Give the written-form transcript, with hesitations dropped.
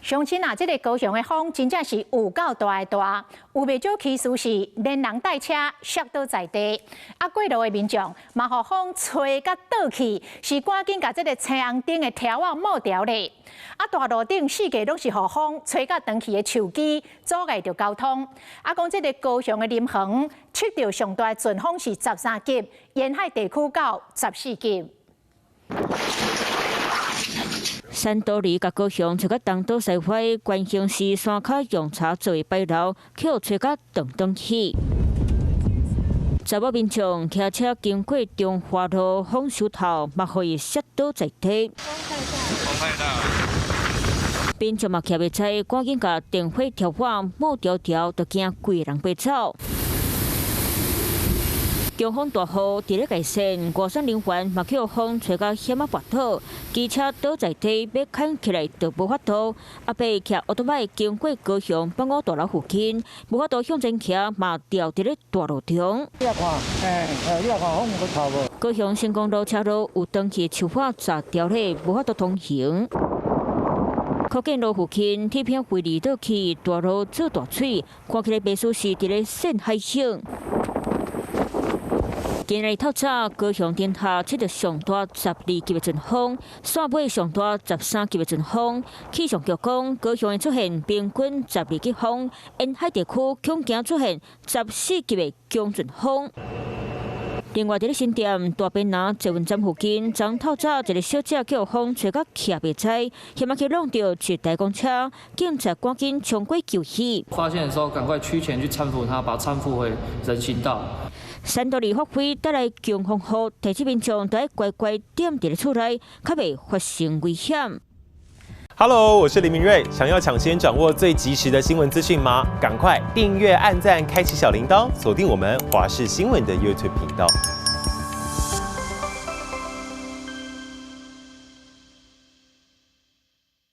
相信啊，這个高雄的風真正是有夠大的大，有袂少起事是連人帶車摔倒在地。啊，過路的民眾嘛，予風吹甲倒去，是趕緊共這个青紅燈的條仔抹掉咧。啊，大路頂四界攏是予風吹甲斷去的樹枝，阻礙著交通。啊，講這个高雄的林園測著上大的陣風是13級，沿海地區到14級。珊多里佮高雄吹甲東倒西歪，關興市山跤用柴做的牌樓，予吹甲斷斷去。查某民眾騎車經過中華路豐收頭，嘛予伊摔倒在地。風太大。民眾嘛徛袂知，趕緊共電火條仔抹掉掉，就驚規个人飛走。強風大雨佇咧界線，外省人員嘛予風吹甲險仔跋倒，機車倒在地，欲牽起來都無法度。阿伯騎歐多擺經過高雄北五大樓附近，無法度向前騎，嘛掉佇咧大路中。你來看，欸，你來看，風有夠無？高雄成功路車路有斷去樹葉砸掉咧，無法度通行。福建路附近鐵片飛離倒去，大路做大水，看起來袂輸是佇咧跣海險。今日透早，高雄頂下測著上大12級的陣風，煞尾上大13級的陣風。氣象局講，高雄會出現平均12級風，沿海地區恐驚出現14級的強陣風。另外，佇咧新店大邊林捷運站附近，昨透早一个小姐予風吹甲徛袂知，險仔去挵著一台公車，警察趕緊衝過救起。發現的時候，趕快趨前去攙扶他，把他攙扶回人行道。珊多利發揮帶來強風雨，提醒民眾都愛乖乖踮佇咧厝內，較袂發生危險。 Hello，我是林明瑞，想要搶先掌握最及時的新聞資訊嗎？趕快訂閱、按讚、開啟小鈴鐺，鎖定我們華視新聞的 YouTube 頻道。